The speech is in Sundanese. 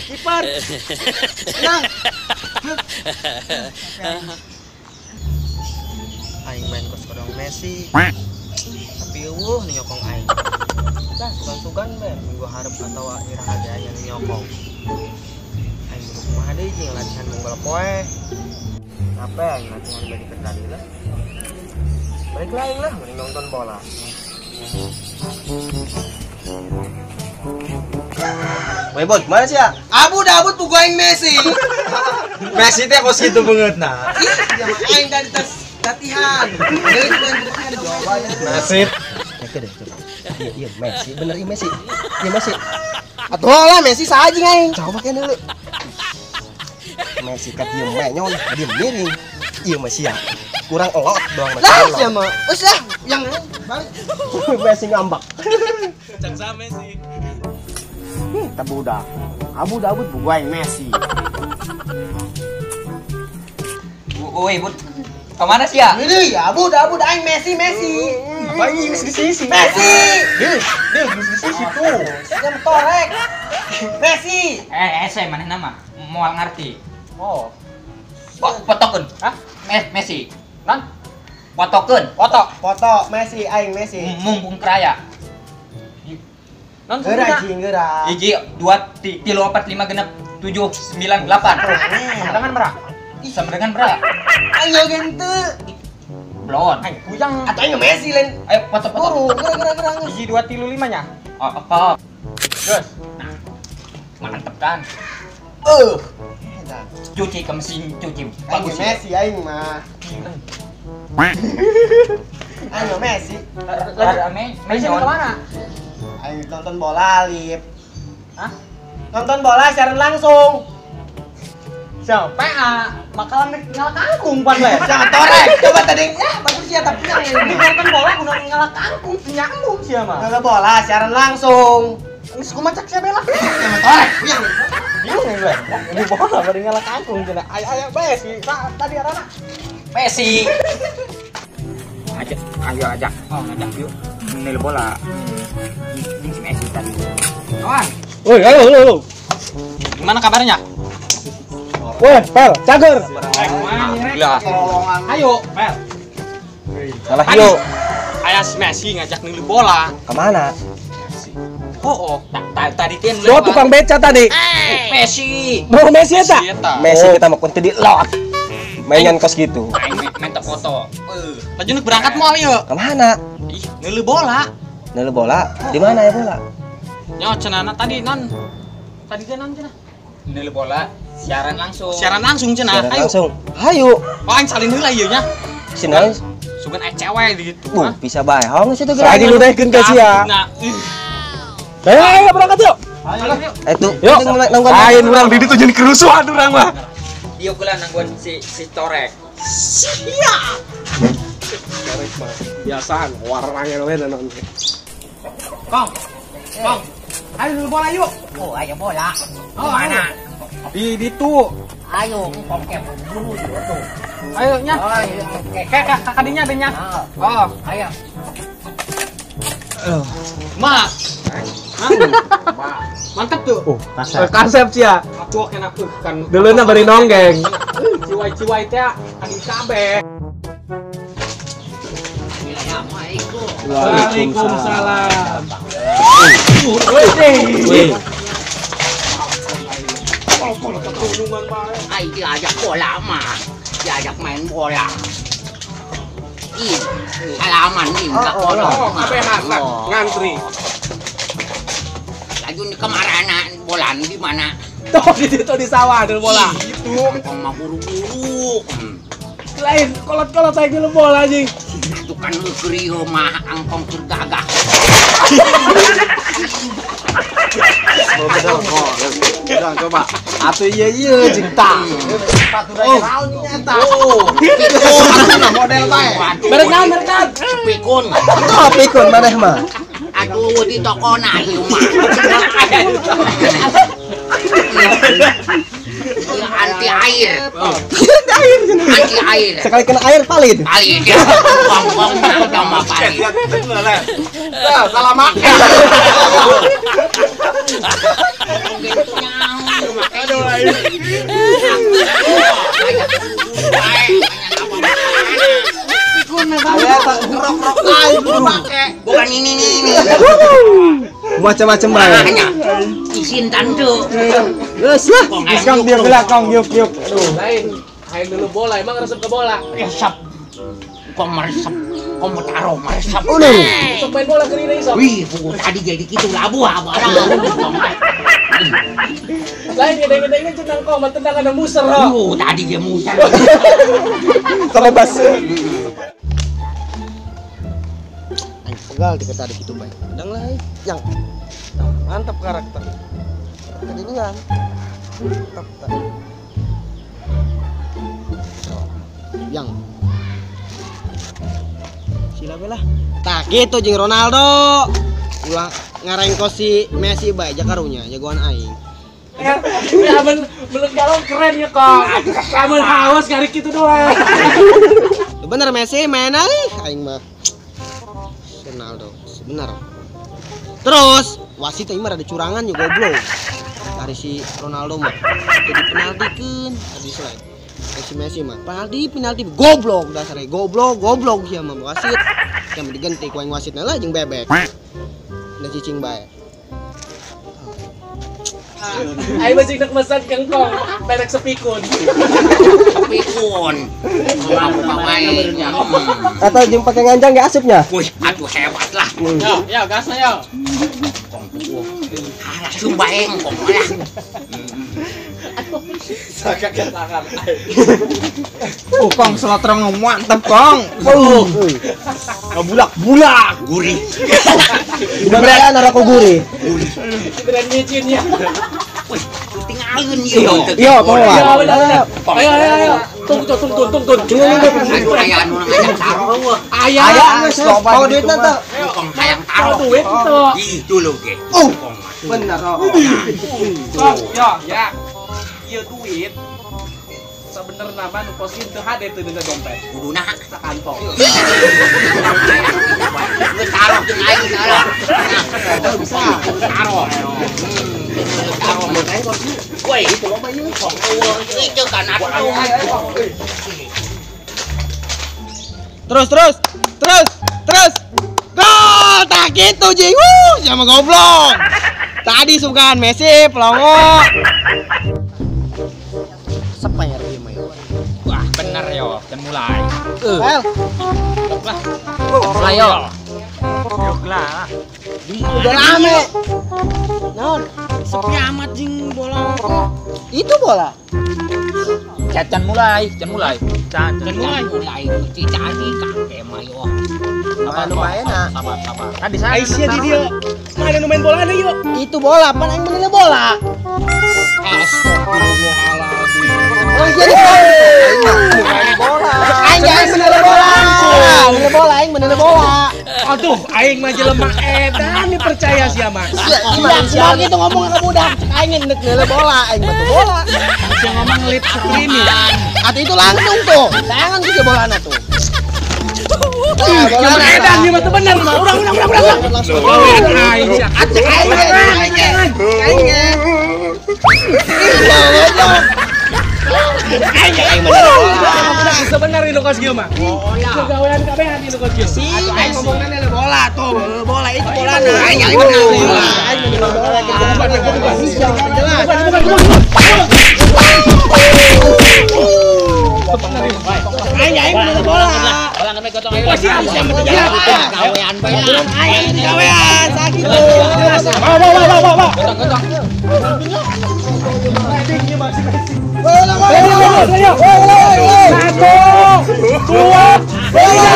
Kiper. Nang. Aing main kos kodong Messi. Tapi eueuh nu nyokong aing. Lah sugan-sugan bae minggu hareup atawa iraha ge aya nu nyokong. Aing kudu kumaha deui jeung latihan unggal poe. Capek aing latihan bari tadi lah. Balik lah aing lah mending nonton bola. Woi Bot, mana sih ya? Abu-dabut pugu aing Messi. Messi teh kos kitu beungeut nah. Ih, dia mah aing dari tas latihan. Nasib. Oke deh, coba. Iya, Messi, bener iya Messi. Iya Messi. Atuh lah Messi saha jeung aing. Coba kan dulu. Messi ka dieu menyon, dieu miring. Iya Messi ya. Kurang elot doang Messi. Lah sia mah. Geus lah, yang balik. Messi ngambek. Cak sa Messi. Tah budak. Abu-dabut pugu aing Messi. Woi, Bud. Kemana sih ya? Ini abu-dabut aing Messi, Messi. Apa ini di sisi? Messi. Dia di sisi tuh. Yang torek. Messi. Saya mana nama? Moal ngerti. Oh. Potokeun. Hah? Messi. Non? Potokeun. Foto. Foto Messi aing Messi. Mumpung keraya. Non geura jeung geura. Hiji, 2, 3, 4, 5, 6, 7, 9, 8. Sama dengan berak. Sama dengan berak. Ayo gente. Belon. Aing puyeng. Atau aing Messi lain. Ayo foto-foto. Geura geura geura. Hiji, 2, 3, 5 nya. Oh, apa? Terus. Nah. Mantep kan? Cuci ke mesin cuci. Bagus Messi aing mah. Ayo Messi. Messi ke mana? Aing nonton bola, Lip. Hah? Nonton bola siaran langsung. Siapa? Bakalan ngalah kangkung pan le. Jangan torek. Coba tadi ya bagus ya tapi yang ini nonton bola guna ngalah kangkung nyambung sih mah. Nonton bola siaran langsung. Geus kumaha cak sia bela. Jangan torek. Puyeng. Bingung gue. Ini bola bari ngalah kangkung cenah. Ayo ayo Messi. Tadi arana. Messi. Ajak, ayo ajak. Oh, ngajak yuk. Nil bola. Ini si Messi tadi. Kawan. Woi, halo, halo, halo. Gimana kabarnya? Woi, Pel, cager. Alhamdulillah. Ayo, Pel. Salah yuk. Ayah si Messi ngajak nil bola. Kemana? Oh, tadi teh oh, tukang beca tadi. Messi. Mau Messi eta? Messi kita mau kunti di lot. Mainan kos gitu. Main foto. Lanjut berangkat moal yuk. Kemana? Ih, ngeuleuh bola. Ngeuleuh bola? Di mana ya bola? Nyo cenana tadi non. Tadi teh non cenah. Ngeuleuh bola siaran langsung. Siaran langsung cenah. Ayo. Langsung. Hayu. Oh, aing salin heula ieu nya. Sinal. Sugan aya cewek gitu. Bisa bae. Hong situ geura. Saji lu daekeun ka sia. Nah. Ayo berangkat yuk. Ayo. Itu. Yuk. Lain urang di ditu jadi kerusuhan urang mah. Ieu kula nangguan si torek. Sia. Torek mah biasaan warnanya we naon. Kong. Kong. Ayo dulu bola yuk. Oh, ayo bola. Oh, mana? Di ditu. Ayo, engkong ke buru tuh. Ayo nya. Kayak kadinya deh nya. Oh, ayo. Ma. Mantap tuh. Oh, kasep sih ya. Aku kena kan. Duluna bari nonggeng. Ciwai-ciwai teh adi kabeh. Waalaikumsalam. Woi. Ai diajak bola mah, diajak main bola. Ih, salaman nih enggak bola. Ngantri. Laju nih kemarana bola di mana? Tuh di situ di sawah ada bola. Itu mah buru-buru. Lain kolot-kolot saya dulu bola anjing. Itu kan lu mah angkong keur gagah. Udah coba. Atuh ieu ieu jeung tah. Oh, oh. Model bae. Merek naon merek naon? Pikun. Oh, pikun maneh mah. Aduh di toko na ieu mah. Ieu anti air. Anti air. Sekali kena air valid. Valid. Kongkong mah paling. Salah makan. Aduh aing. Aya tak rok-rok aing make. Bukan ini nih. Macam-macam bae. Izin tante. Geus lah. Geus Kang diuk lah Kang diuk diuk. Aduh. Lain, hayang dulu bola emang resep ke bola. Resep. Kok meresep, kok mau taruh meresep. Sok main bola ke ini sok. Wih, buku tadi jadi gitu labuh apa. Lain gedeng-gedengnya cenang kok, tendang ada muser ho. Tadi dia muser. Sama bas. Aing pegal dikata gitu bae. Tendang lah yang mantap karakter. Kedinian. Mantap tak. Yang sila lah. Tak gitu jeung Ronaldo. Ulah ngarengko si Messi bae jakarunya jagoan aing. Ya, amun belum galon keren ya kok. Amun haus ngarik gitu doang. Bener Messi main aing mah. Ronaldo sebenar. Terus wasit aing mah rada curangan ya goblok. Dari si Ronaldo mah jadi penaltikeun tadi selai. Si Messi mah penalti penalti goblok dasarnya goblok goblok sia mah wasit. Yang diganti ku aing wasitna lah jeung bebek. Da cicing bae. Aing masih nak mesan kengkong merek sepikun. Sepikun. Atau jeung pakai nganjang ge asupnya? Wih, aduh hebat lah. Yo, yo gasnya yo. Kong langsung bae kong lah. Sakit tangan. Kong selotrong mantep Kong. Ngebulak-bulak gurih. Beneran rokok gurih. Beneran micinnya. Wih, tinggalin ieu. Iya, bawa. Ayo ayo ayo. Tung tung tung tung tung. Aya anu ngajak taruh. Aya. Bawa duitna teh. Kong hayang taruh duit teu. Ih, dulu ge. Bener. Kong, yo ya. Ieu duit sebenerna mah nu posin teu hade teu dina dompet. Kuduna sakantong. Geus taruh jeung aing taruh. Bisa. Taruh. Taruh. Woi, itu loba ieu. Itu kan atuh. Terus terus terus terus. Gol! Tak gitu jeung. Wuh, sama goblok. Tadi sukan Messi pelongo. Seper ieu mah. Wah, bener yo, dan mulai. Wel. Lah. Mulai yo. Yuk lah. Udah rame. Naon? Sepi amat jeung bola kok. Itu bola. Can mulai, can mulai. Can mulai. Mulai cicadi kakek mah yo. Apa lumayan ah. Sabar, sabar. Kan di sana. Aisyah di dia. Mana nu main bola yuk. Itu bola, pan aing menilai bola. Astagfirullahaladzim. Oh jadi bola. Aing aing menilai bola. Menilai bola aing menilai bola. Aduh, aing mah jelema edan dipercaya sia mah. Sia gitu ngomong ke budak, cek aing nilai bola, aing mah bola. Sia ngomong lip streaming. Atau itu langsung tuh. Tangan ke bolana tuh. Bola edan ieu mah teu bener mah. Urang urang urang urang. Langsung. Aing sia. Acek aing aing aing. Aing aing bola. Sebenarnya nu kos kieu mah. Kegawean kabehan nu kos kieu. Aing ngomongna nilai bola tuh, bola itu bola. Aing aing bener bola. Aing menilai bola jelas. Aing aing menilai bola. Gawean bae. Aing gawean sakit. Bawa bawa bawa bawa. Bola bola bola. Satu, dua, tiga.